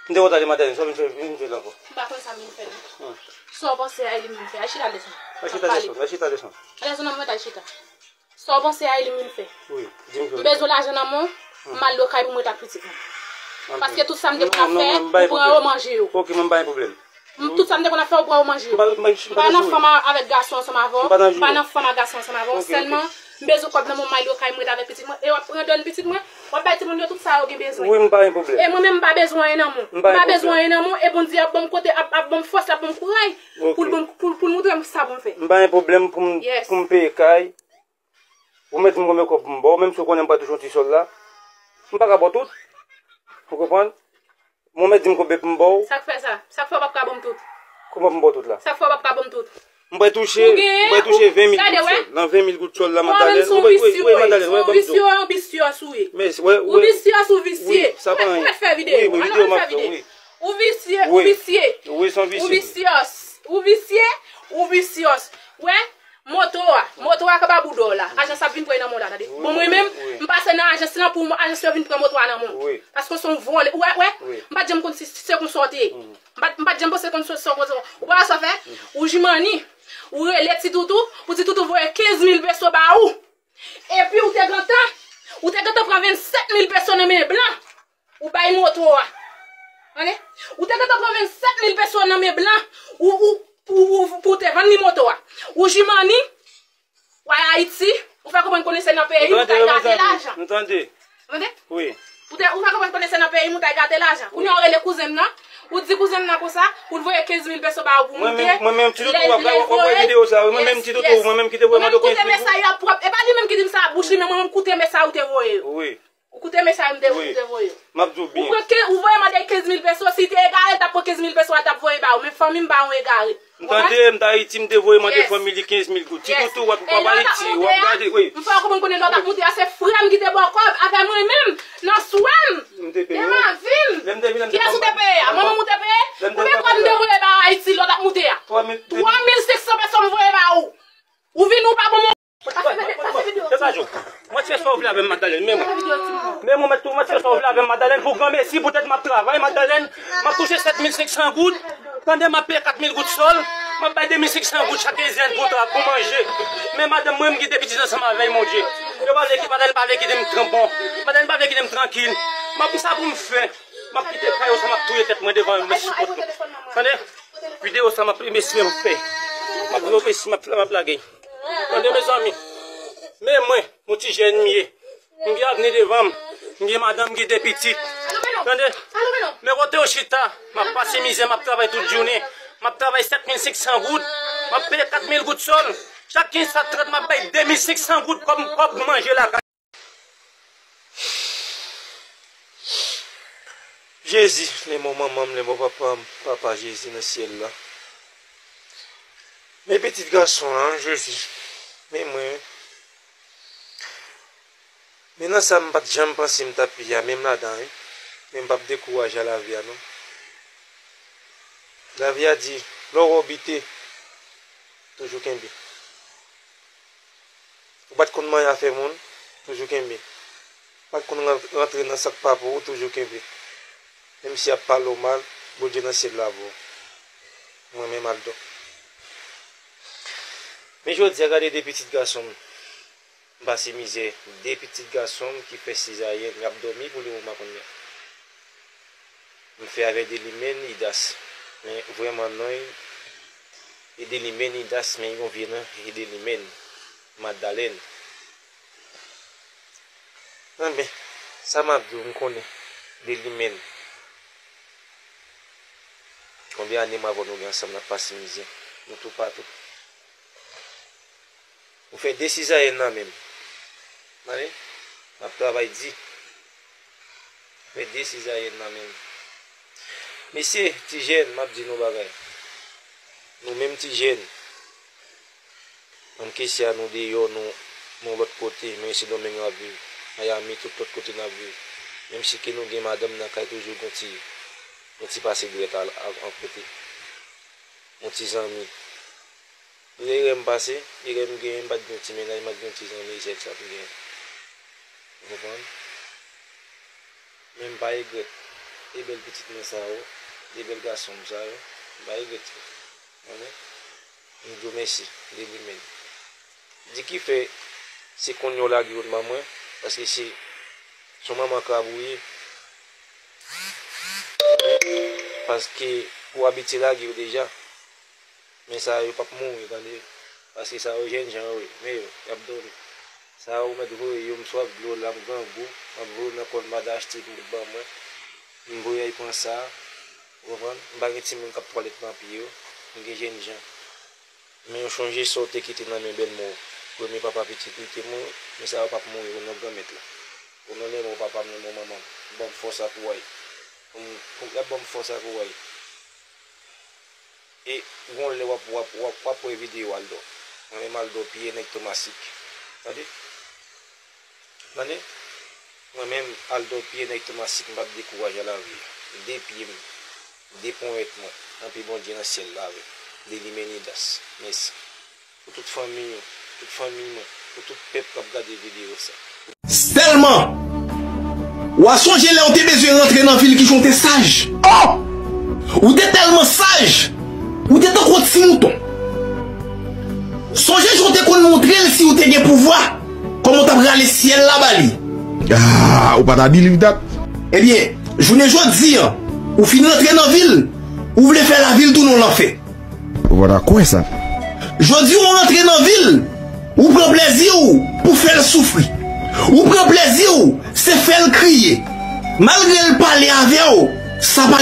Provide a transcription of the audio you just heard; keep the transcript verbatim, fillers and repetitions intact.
M te konn ale Madalèn, sa w vin fè, vin fè la ankò? M pa konn sa m vin fè la. Sa w panse a li m vin fè? Al chita desann. Al chita desann, al chita desann. Al desann nan mwen, al chita. Sa w panse a li m vin fè? Wi, di m sa w vin fè. M bezwen lajan nan men w, m al lokay pou m ret ak pitit mwen. Paske tout sa m te konn ap fè, ou pran yo manje yo. Ok, mwen m pa gen pwoblèm. M, tout sa m te konn ap fè, ou pran yo manje yo. M pa, m pa, m pa nan fanm avèk gason ansanm avè w. M pa nan fanm ak gason ansanm avè w. Sèlman, m bezwen kòb nan men w, m al lokay, m ret avèk pitit mwen. E w ap pran done pitit mwen, w ap bay timoun yo tout sa yo gen bezwen. Wi, m pa gen pwoblèm. E mwen menm, m pa bezwen anyen nan men w. M pa bezwen anyen nan men w. E Bondye ap ban m kote, ap, ap ban m fòs, ap ban m kouraj pou l ban m, pou, pou l montre m sa pou m fè. M pa gen pwoblèm pou m, pou m peye kay. Ou mèt di m konbyen kòb pou m ba w, menm si w konnen m pral touche yon ti sòl la. M pa ka ba w tout. Ou konprann? Ou mèt di m konbyen pou m ba w. Sa k fè sa? Sa k fè w p ap ka ban m tout? Kòman pou m ba w tout la? Sa k fè w p ap ka ban m tout? M pral touche, m pral touche ven mil goud sòl. Nan ven mil goud sòl la, Madalèn. Ou wè, wè, Madalèn, wè, ban m di w. Ou visye, ou visye, ou visye. Ou visye, ou visye. Wi, sa pa anyen. Ou mèt fè videyo. Wi, wi, videyo m ap fè, wi. Ou visye, ou visye. Wi, se yon visye. Ou visye, ou visye. Wè, moto a, moto a k ap abou dò la. Ajans ap vin pran nan men w la, tande. Bon, mwen menm, m pase nan ajans lan pou ajans yo vin pran moto a nan men w. Paske w se yon vòlè. Ou wè, wè, m pa t janm konn si se konsa w te ye. M pa t, m pa t janm panse konn se konsa w te ye. Ou pa wè sa w fè? Ou jimani, ou rele Ti Toutou, pou Ti Toutou voye kenz mil peso ba ou. Epi ou te gentan, ou te gentan pran vennsèt mil peso nan men blan. Ou bay moto a. Tande? Ou te gentan pran vennsèt mil peso nan men blan. Ou, ou, pou, ou, pou te vann li moto a. Ou jimani, w al Ayiti, ou fè konprann konnen se nan peyi m ou t al gate lajan. M tande. Tande? Wi. Ou te, ou fè konprann konnen se nan peyi m ou t al gate lajan. Kounye a ou rele kouzen m nan, ou di kouzen m nan konsa, pou l voye kenz mil peso ba ou pou moute. Mwen menm, mwen menm, Ti Toutou, w ap, w ap wè videyo sa, wi. Mwen menm, Ti Toutou, mwen menm ki te voye mande w kenz mil goud. Mwen menm koute mesaj yo pwòp. E pa li menm ki di m sa a bouch li, men mwen menm koute mesaj ou te voye yo. Wi. Ou koute mesaj m te, ou te voye. M ap di w byen. Ou pran ke, ou voye mande kenz mil peso, si te egare, l t ap pran kenz mil peso a, l t ap voye ba ou, men fanmi m pa yon egare. M tande, m t Ayiti, m te voye mande fanmi li kenz mil goud. Ti Toutou, w ap, w ap Ayiti, w ap gade, wi. M fè w konprann konnen lè w t ap moute a, se frè m ki te ba w kòb, avè mwen menm, nan swè m, nan lavi m. Kiyès ou te peye a? Mwen menm ou te peye? Konbyen kòb m te voye ba w Ayiti lè w t ap moute a? Twa mil senk san peso m voye ba ou. Ou vini, ou pa ban mwen. Mwen, mwen, mwen, mwen, se sa, Djo. Mwen, fè sa w vle avè m, Madalèn, men mwen. Men mwen, mwen, mwen, fè sa w vle avè m, Madalèn, pou granmesi, poutèt m ap travay, Madalèn, m ap touche sèt mil senk san goud, tande, m ap peye kat mil goud sòl, m ap bay de mil senk san goud chak kenzenn pou tra-, pou manje. Men madanm mwen, m kite pitit ansanm avè l, Bondye. Yo pa vle ki, Madalèn pa vle kite m tran-, bon. Madalèn pa vle kite m trankil. M ap, sa pou m fè. M ap kite kay yo sa, m ap touye tèt mwen devan yo, mèsi pou tout. Tande? Videyo sa m ap remèsye m fè. M ap remèsye, m ap, m ap lage. Tande, mezanmi. Men mwen, yon ti jèn m ye. M gen avni devan m. M gen madanm, m gen de pitit. Tande? Men kote yo chita, m ap pase mizè, m ap travay tout jounen. M ap travay sèt mil senk san goud. M ap peye kat mil goud sòl. Chak kenz sa trant, m ap bay de mil senk san goud kòm, kòm manje lakay. Jezi, lenmò manman m, lenmò papa m, papa Jezi nan syèl la. Men pitit gason an, Jezi. Men mwen. Men nan sa m pa t janm panse m t ap ye a, men m ladan, wi. Men m p ap dekouraje a lavi a, non. Lavi a di, lè w wè w bite, toujou kenbe. Ou pa t konn manyen afè moun, toujou kenbe. Ou pa t konn ran-, rantre nan sa k pa pou ou, toujou kenbe. Menm si y ap pale w mal, Bondye nan syèl la pou ou. Mwen menm, Aldo. Men jodi a, gade de pitit gason m. M pase mizè. De pitit gason m ki fè sezayèn, y ap dòmi pou le moman kounye a. M fè avè Delimèn Idas. Men vrèman non l, Edelimèn Idas, men yon vye non, Edelimèn Madalèn. Anben, sa m ap di w, m konnen Delimèn. Konbyen ane m avè w nou gen ansanm, n ap pase mizè. Nou toupatou. Ou fè de sezayèn nan men m. Tande? M ap travay di. Ou fè de sezayèn nan men m. Mesye, ti jèn, m ap di nou bagay. Nou menm ti jèn. Nan kesye a, nou deyò, nou, nou lòt kote, men Sendomeng n ap viv. Miami, tout lòt kote n ap viv. Menm si ke nou gen madanm nan kay, toujou gon ti, gon ti pase dwèt a, a, an kote. Gon ti zanmi. Erè m pase, erè m genyen, m pa t gen yon ti mennaj, m pa t gen yon ti zanmi, se sèl sa m genyen. Ou konprann? Men m pa regrèt. de bèl pitit mwen sa yo, de bèl gason m sa yo, m pa regrèt yo. Konprann? M di w mèsi, de li menm. Di ki fè se kounye w lage yo ban mwen, paske se, se yon manman krab ou ye. Paske ou abitye lage yo deja. Men sa yo p ap mouri, tande. Paske sa yo jènjan yo ye. Men yo, y ap dòmi. Sa yo ou mèt voye yo, m sou ap dlo la, m grangou, m ap voye yo nan kòn mada achte pou yo ban mwen. M voye al pran sa, ou konprann? M pa gen timoun k ap twalèt nan pye yo, m gen jènjan. Men yo chonje sa w te kite nan men bèlmè w. Premye papa pitit li te mouri, men sa yo p ap mouri, o non Granmèt la. O non, lenmen w papa m, lenmen w manman m. Ban m fòs ak kouray. Pou m, pou, y ap ban m fòs ak kouray. E gon lè w ap, w ap, w ap, w ap wè videyo Aldor. Mwen menm Aldor piye nèg Tomasik. Tande? Tande? Mwen menm Aldor piye nèg Tomasik, m p ap dekouraje a lavi a. De pye m, de ponyèt mwen, anpi Bondye nan syèl la avè m. De limenidas. Mèsi. Pou tout fanmi yo, tout fanmi mwen, pou tout pèp k ap gade videyo sa. Sèlman, w a sonje lè w te bezwen rantre nan vil kijan w te saj. Oh! Ou te tèlman saj! Ou te tankou yon ti mouton. Sonje jan w te konn montre l si w te gen pouvwa, kòman w t ap rale syèl la ba li. Ah, ou pa ta believe that. Ebyen, jounen jodi a, ou fin rantre nan vil, ou vle fè lavil tounen yon lanfè. Ou pa ta kwè sa. Jodi w rantre nan vil, ou pran plèzi w pou fè l soufri. Ou pran plèzi w, se fè l kriye. Malgre l pale avè w, sa pa